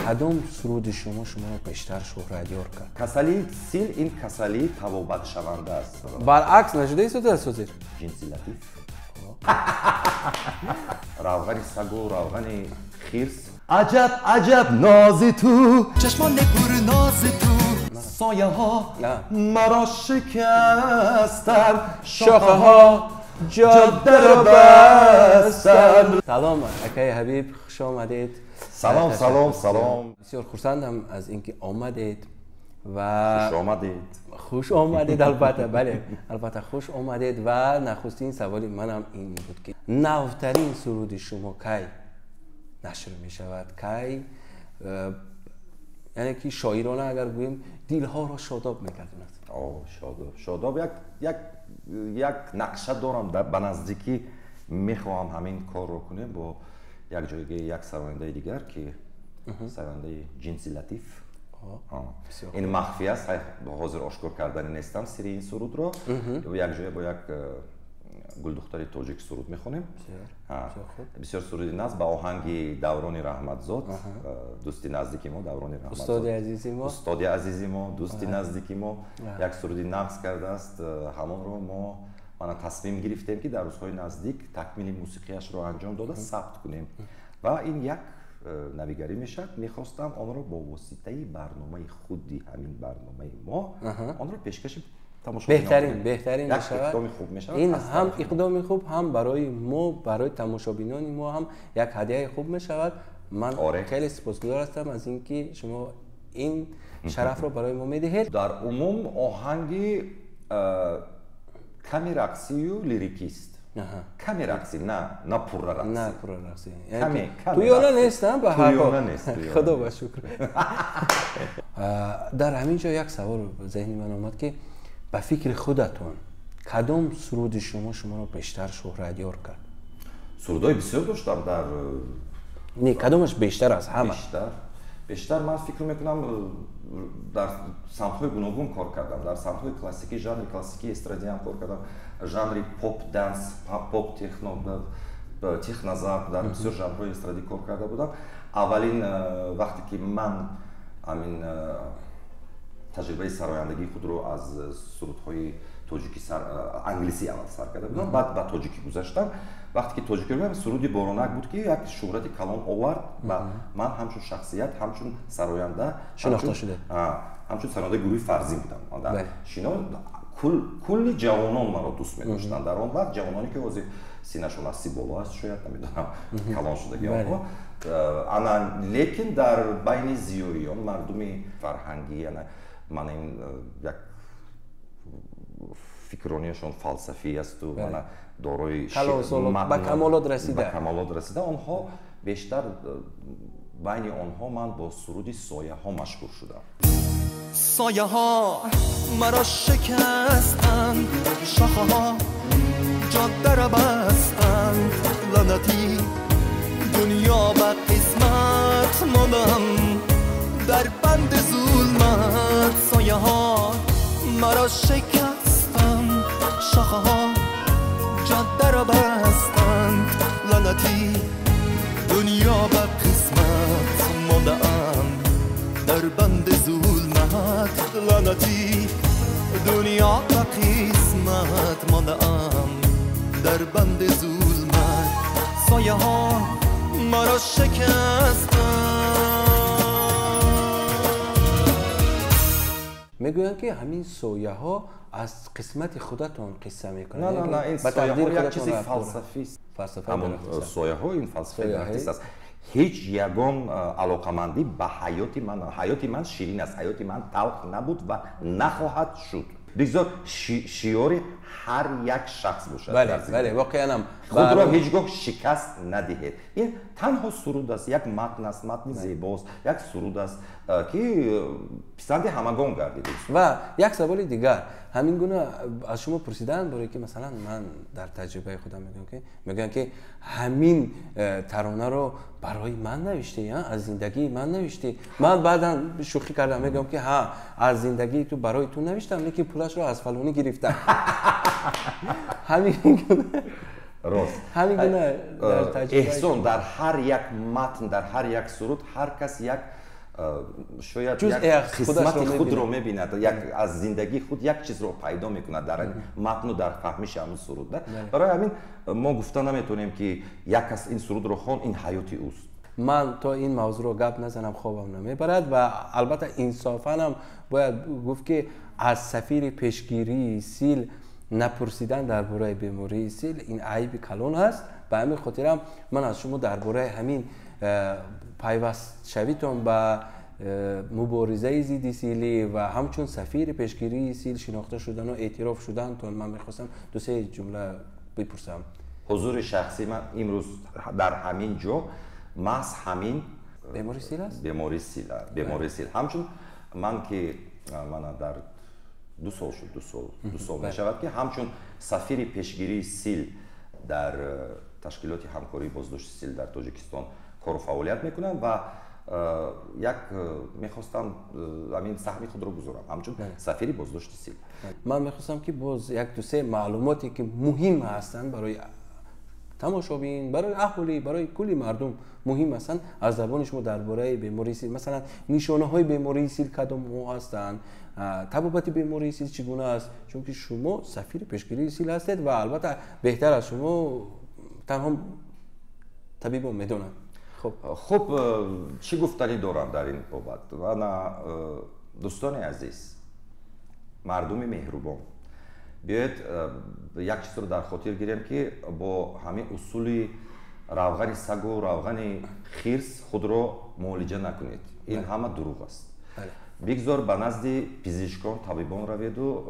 Кадом суруди шумо шуморо бештар шӯҳратёр кард? Касалии сил ин касалии табобатшаванда аст. Баръакс нашуда истодааст ҳозир? Ҷинси латиф. Равғани сагу равғани хирс. Аҷаб аҷаб нози ту, чашмони пурнози ту, сояҳо маро шикастанд, шохаҳо ҷоддаро бастанд. Салом, акаи Ҳабиб, хуш омадед. Салом, салом, салом. Бисёр хурсандам аз ин ки омадед ва хуш омадед. Хуш омадед, албатта, бале, албатта хуш омадед. Ва нахустин саволи манам ин буд ки навтарин суруди шумо кай нашр мешавад, кай, яъне ки шоирона агар гӯем, дилҳоро шодоб мегардонад? О, шодоб, шодоб. Як нақша дорам, ба наздикӣ мехоҳам ҳамин корро кунем бо як ҷойгаи як сарояндаи дигар, ки сарояндаи ҷинси латиф. Ин махфӣ аст, ҳозир ошкор кардани нестам сири ин сурудро. Як ҷоя бо як гулдухтари тоҷик суруд мехонем. Бисёр суруди нағз ба оҳанги Даврони Раҳматзод, дӯсти наздики мо, Даврони Раҳматзод, устоди азизи мо, устоди азизи мо, дӯсти наздики мо як суруди нағз кардааст. Ҳамонро мо мана тасмим гирифтем, ки дар рӯзҳои наздик такмили мусиқияшро анҷом дода сабт кунем ва ин як навигарӣ мешавад. Мехостам онро бо воситаи барномаи худи ҳамин барномаи мо онро пешкаши беҳтарин, беҳтарин мешавад. Иқдоми хуб мешавад. Ин ҳам иқдоми хуб, ҳам барои мо, барои тамошобинони мо ҳам як ҳадияи хуб мешавад. Ман хеле сипосгузор ҳастам аз ин ки шумо ин шарафро барои мо медиҳед. Дар умум оҳанги ками рақсию лирикист. Ками рақсӣ, на пурра рақсӣ. На пурра рақсӣ. Туёна нест, ба ҳар ҳол. Туёна нест. Худо ба шукр. Дар ҳамин ҷо як савол ба зеҳни ман омад, ки ба фикри худатон кадом суруди шумо шуморо бештар шӯҳратёр кард? Сурудҳои бисёр доштам дар Не, кадомаш бештар аз ҳама? Бештар? Бештар ман фикр мекунам, дар самтҳои гуногун кор кардам. Дар самтҳои классикӣ, жанри классикии эстрадиам кор кардам, жанри поп данс, поп техно, технозап, дар бисёр жанрҳои эстрадӣ кор карда будам. Аввалин вақте ки ман ҳамин таҷрибаи сарояндагии худро аз сурудҳои тоҷикӣ, англисӣ аввал сар карда будам, баъд ба тоҷикӣ гузаштам. Вақте ки тоҷикӣ гузаштам, суруди «Боронак» буд, ки як шӯҳрати калон овард ва ман ҳамчун шахсият, ҳамчун сароянда шинохта шуда, ҳамчун сарояндаи гурӯҳи «Фарзин» будам. Шино кулли ҷавонон маро дӯст медоштанд дар он вақт, ҷавононе ки ҳозир синашон аз 30 боло аст, шояд, намедонам, калон шудаги онҳо ана. Лекин дар байни зиёиён, мардуми фарҳангӣ, ана ман ин як фикронияшон фалсафӣ асту мана дорои ба камолот расида, ба камолот расида, онҳо бештар, байни онҳо ман бо суруди «Сояҳо» машҳур шудам. Сояҳо маро шикастанд, шохаҳо ҷоддаро бастанд, лаънатӣ дунё ба қисмат мондам дар банди зулмат. Сояҳо маро шикастанд, шохаҳо ҷоддаро бастанд, лаънатӣ дунё ба қисмат мондаам дар банди зулмат, лаънатӣ дунё ба қисмат мондаам дар банди зулмат. Сояҳо маро шикастанд. Мегӯянд, ки ҳамин сояҳо аз қисмати худатон қисса мекунанд. На, на, на, ин сояҳо як чизи фалсафист. Ҳамон сояҳо ин фалсафаи дарахтист аст. Ҳеҷ ягон алоқамандӣ ба ҳаёти ман. Ҳаёти ман ширин аст, ҳаёти ман талх набуд ва нахоҳад шуд. Бигзор шиёри ҳар як шахс бошад. Бале, бале, воқеанам. Худро ҳеҷ гоҳ шикаст надиҳед. Ин танҳо суруд аст, як матн аст, матни зебост, як суруд аст, ки писанди ҳамагон гардид. Ва як саволи дигар. Ҳамин гуна аз шумо пурсидаанд, боре ки масалан ман дар таҷрибаи худам мегӯям, ки мегӯянд, ки ҳамин таронаро барои ман навиштӣ, аз зиндагии ман навиштӣ. Ман баъдан шӯхӣ кардам, мегӯям, ки ҳа, аз зиндагии ту барои ту навиштам, лекин пулашро аз фалонӣ гирифтам. Ҳамин рост. Ҳамин гуна дар таҷриба эҳсон, дар ҳар як матн, дар ҳар як суруд ҳар кас як Шояд як қисмати худро мебинад, як аз зиндагии худ як чизро пайдо мекунад дар матну дар фаҳмиши ҳамун суруд. Барои ҳамин мо гуфта наметавонем, ки як кас ин сурудро хон, ин ҳаёти ӯст. Ман то ин мавзӯъро гап назанам хобам намебарад ва албатта инсофанам бояд гуфт, ки аз сафири пешгирии сил напурсидан дар бораи бемории сил ин айби калон аст. Ба ҳамин хотирам ман аз шумо дар бораи ҳамин пайвастшавитон ба муборизаи зидди силӣ ва ҳамчун сафири пешгирии сил шинохта шудану эътироф шудантон ман мехостам ду-се ҷумла бипурсам. Ҳузури шахсии ман имрӯз дар ҳамин ҷо маҳз ҳамин бемории сил аст? Бемории сил, бемории сил. Ҳамчун ман ки мана дар 2 сол шуд, 2 сол мешавад, ки ҳамчун сафири пешгирии сил дар ташкилоти ҳамкории боздошти сил дар Тоҷикистон кору фаъолият мекунам ва як мехостам ҳамин саҳми худро гузорам ҳамчун сафири боздошти сил. Ман мехостам, ки боз як ду-се маълумоте, ки муҳим ҳастанд барои тамошобин, барои аҳолӣ, барои кулли мардум муҳим ҳастанд, аз забони шумо дар бораи бемории сил, масалан, нишонаҳои бемории сил кадомҳо ҳастанд, табобати бемории сил чӣ гуна аст, чунки шумо сафири пешгирии сил ҳастед ва албатта беҳтар аз шумо танҳо табибон медонанд. Хуб, хуб, чӣ гуфтанӣ дорам дар ин бобат? Ана, дӯстони азиз, мардуми меҳрубон, биёед як чизро дар хотир гирем, ки бо ҳамин усули равғани сагу равғани хирс худро муолиҷа накунед. Ин ҳама дурӯғ аст. Бигзор ба назди пизишкон, табибон раведу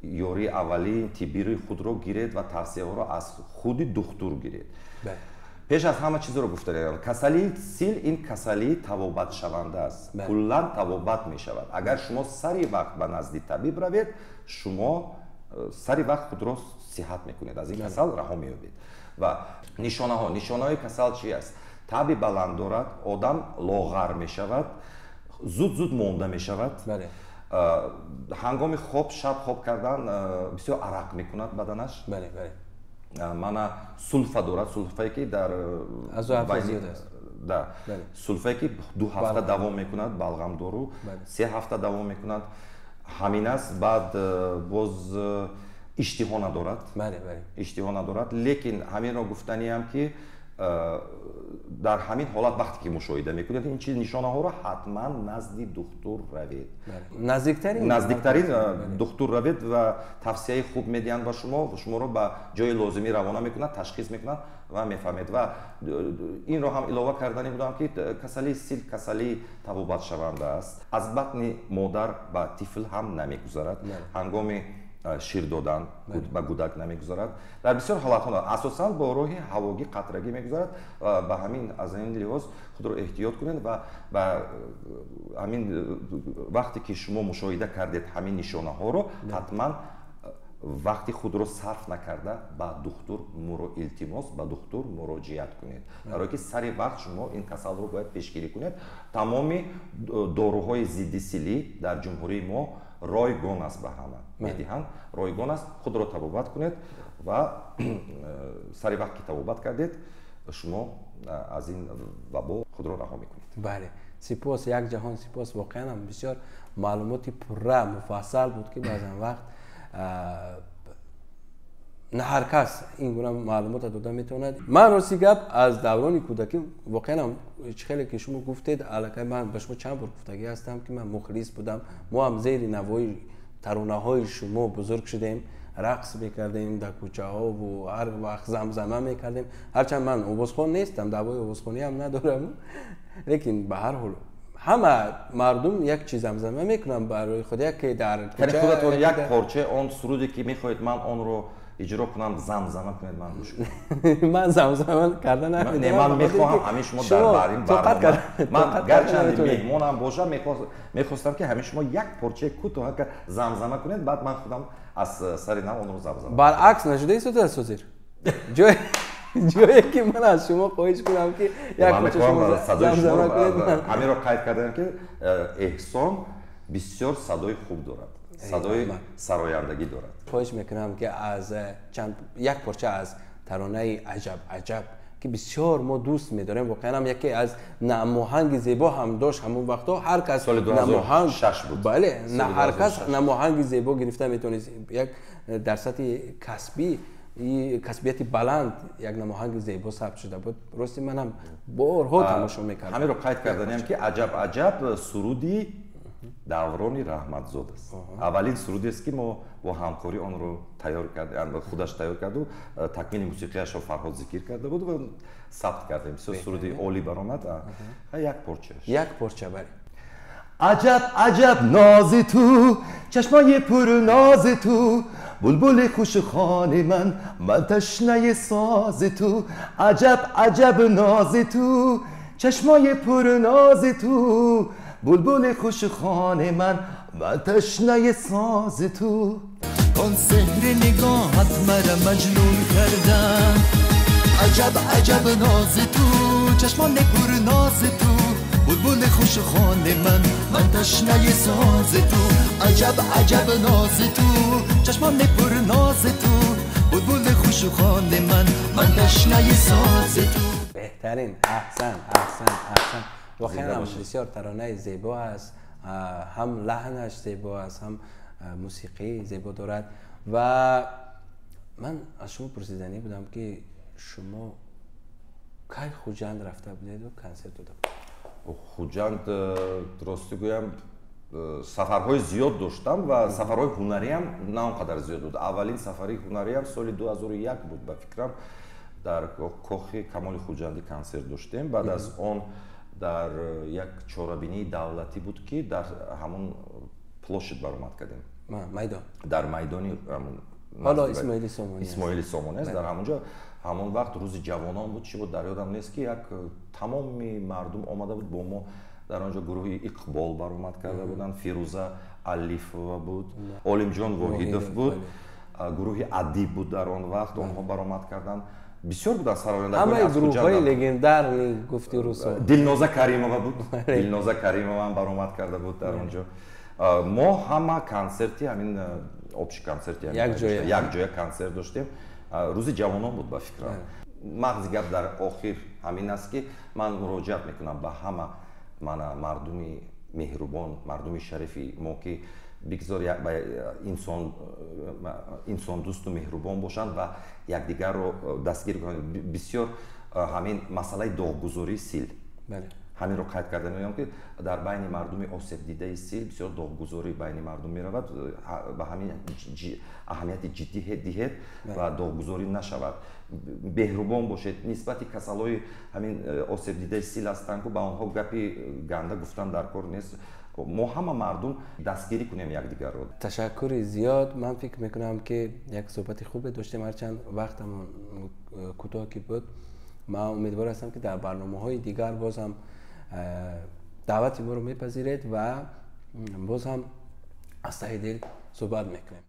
ёрии аввалии тиббири худро гиред ва тавсияҳоро аз худи духтур гиред. Пеш аз ҳама чизро гуфта, касалии сил ин касалии табобатшаванда аст, куллан табобат мешавад. Агар шумо сари вақт ба назди табиб равед, шумо сари вақт худро сиҳат мекунед, аз ин касал раҳо меёбед. Ва нишонаҳо, нишонаҳои касал чи аст? Таби баланд дорад, одам лоғар мешавад, зуд зуд монда мешавад, ҳангоми хоб, шаб хоб кардан бисёр арақ мекунад баданаш, мана сулфа дорад, сулфае ки дар да, сулфае ки 2 ҳафта давом мекунад, балғамдору 3 ҳафта давом мекунад, ҳамин аст. Баъд боз иштиҳо надорад, иштиҳо надорад. Лекин ҳаминро гуфтаниам, ки дар ҳамин ҳолат, вақте ки мушоҳида мекунед ин чиз, нишонаҳоро, ҳатман назди духтур равед, наздиктарин духтур равед ва тавсияи хуб медиҳанд ба шумо, шуморо ба ҷои лозимӣ равона мекунад, ташхис мекунад ва мефаҳмед. Ва инро ҳам илова кардани будам, ки касалии сил касалии табобатшаванда аст, аз батни модар ба тифл ҳам намегузарад, ҳангоми шир додан ба гудак намегузарад. Дар бисёр ҳолатҳо асосан бо роҳи ҳавогӣ, қатрагӣ мегузарад. Ба ҳамин, аз ин лиҳоз худро эҳтиёт кунед ва ба ҳамин вақте ки шумо мушоҳида кардед ҳамин нишонаҳоро, ҳатман вақти худро сарф накарда ба духтур, илтимос, ба духтур муроҷиат кунед, барое ки сари вақт шумо ин касалро бояд пешгирӣ кунед. Тамоми доруҳои зидди силӣ дар ҷумҳурии мо ройгон аст, ба ҳама медиҳанд, ройгон аст. Худро табобат кунед ва сари вақт ки табобат кардед, шумо аз ин вабо худро раҳо мекунед. Бале, сипос, як ҷаҳон сипос. Воқеан ҳам бисёр маълумоти пурра, муфассал буд, ки баъзан вақт на ҳар кас ин гуна маълумотро дода метавонад. Ман, рости гап, аз даврони кӯдакӣ воқеан ҳам, чӣ хеле ки шумо гуфтед, аллакай ман ба шумо чанд бор гуфтагӣ ҳастам, ки ман мухлис будам. Мо ҳам зери навои таронаҳои шумо бузург шудем, рақс мекардем дар кӯчаҳову ҳар вақт замзама мекардем. Ҳарчанд ман овозхон нестам, даъвои овозхониам надорам, лекин ба ҳар ҳол ҳама мардум як чиз замзама мекунанд барои худ, яке дар худатон як порчаи он суруде ки мехоҳед ман онро иҷро кунам, замзама кунед, ман гӯш кунам. Ман замзама карда намедонам. Ман мехоҳам ҳамин шумо дар бар ин барнома, ман гарчанде меҳмонам бошам, мехостам, ки ҳамин шумо як порчаи кӯтоҳ замзама кунед, баъд ман худам аз сари нав онро замзама. Баръакс нашуда истодааст ҳозир, ҷое ки ман аз шумо хоҳиш кунам, ки як порча шумо замзама кунед. Ҳаминро қайд кардам, ки Эҳсон бисёр садои хуб дорад, садои сарояндагӣ дорад. Хоҳиш мекунам, ки аз чанд як порча аз таронаи «Аҷаб аҷаб», ки бисёр мо дӯст медорем. Воқеан ҳам яке аз намоҳанги зебо ҳам дошт ҳамон вақтҳо. Ҳар кас соли 2006 буд. Бале, ҳар кас намоҳанги зебо гирифта метавонист. Як дар сатҳи касбӣ, касбияти баланд як намоҳанги зебо сабт шуда буд. Рости манам борҳо тамошо мекардам. Ҳаминро қайд карданем, ки «Аҷаб аҷаб» суруди Даврони Раҳматзод аст. Аввалин сурудест, ки мо бо ҳамкорӣ онро тайёр кардем, худаш тайёр карду, такмили мусиқияшро Фарҳод Зикир карда буд ва сабт кардем. Бисёр суруди олӣ баромад. Як порчааш. Як порча, бале. Аҷаб аҷаб нози ту, чашмои пурнози ту, булбули хушхони ман, ман ташнаи сози ту. Аҷаб аҷаб нози ту, чашмои пурнози ту, булбули хушхони ман, ман ташнаи сози ту. Он сеҳри нигоҳат мара маҷнун карда. Аҷаб аҷаб нози ту, чашмони пурнози ту, булбули хушхони ман, ман ташнаи сози ту. Аҷаб аҷаб нози ту, чашмони пурнози ту, булбули хушхони ман, ман ташнаи сози ту. Беҳтарин, аҳсан, аҳсан, аҳсан. Воқеан ҳам бисёр таронаи зебо аст. Ҳам лаҳнаш зебо аст, ҳам мусиқии зебо дорад. Ва ман аз шумо пурсиданӣ будам, ки шумо кай Хуҷанд рафта будеду консерт дода? Хуҷанд, рости гӯям, сафарҳои зиёд доштам ва сафарҳои ҳунариам на он қадар зиёд буд. Аввалин сафари ҳунариам соли 2001 буд, ба фикрам, дар кохи Камоли Хуҷандӣ консерт доштем. Баъд аз он дар як чорабинии давлатӣ буд, ки дар ҳамон площадь баромад кардем. Майдон. Дар майдони ҳоло Исмоили Сомонӣ. Исмоили Сомонӣ аст. Дар ҳамон ҷо ҳамон вақт рӯзи ҷавонон буд, чӣ буд, дар ёдам нест, ки як тамоми мардум омада буд бо мо. Дар он ҷо гурӯҳи Иқбол баромад карда буданд, Фирӯза Алифова буд, Олимҷон Воҳидов буд, гурӯҳи Адиб буд дар он вақт, онҳо баромад карданд. Бисёр буданд сарояндагони. Ҳамаи гурӯҳҳои легендарный, гуфти русо. Дилноза Каримова буд, Дилноза Каримова ҳам баромад карда буд дар он ҷо. Мо ҳама консерти ҳамин общий консерти якҷоя консерт доштем. Рӯзи ҷавонон буд, ба фикрам. Мағзи гап дар охир ҳамин аст, ки ман муроҷиат мекунам ба ҳама мана мардуми меҳрубон, мардуми шарифи мо, ки бигзор инсондӯсту меҳрубон бошанд ва якдигарро дастгир кунанд. Бисёр ҳамин масъалаи доғгузории сил, ҳаминро қайд карда мегӯям, ки дар байни мардуми осебдидаи сил бисёр доғгузорӣ байни мардум меравад. Ба ҳамин аҳамияти ҷиддӣ диҳед ва доғгузорӣ нашавад. Беҳрубон бошед нисбати касалҳои ҳамин осебдидаи сил ҳастанд, ку ба онҳо гапи ганда гуфтан дар кор нест. Мо ҳама мардум дастгирӣ кунем якдигарро. Ташаккури зиёд. Ман фикр мекунам, ки як суҳбати хубе доштем, ҳарчанд вақтамон кӯтоҳ ки буд. Ман умедвор ҳастам, ки дар барномаҳои дигар боз ҳам даъвати моро мепазиред ва боз ҳам аз таҳи дил суҳбат мекунем.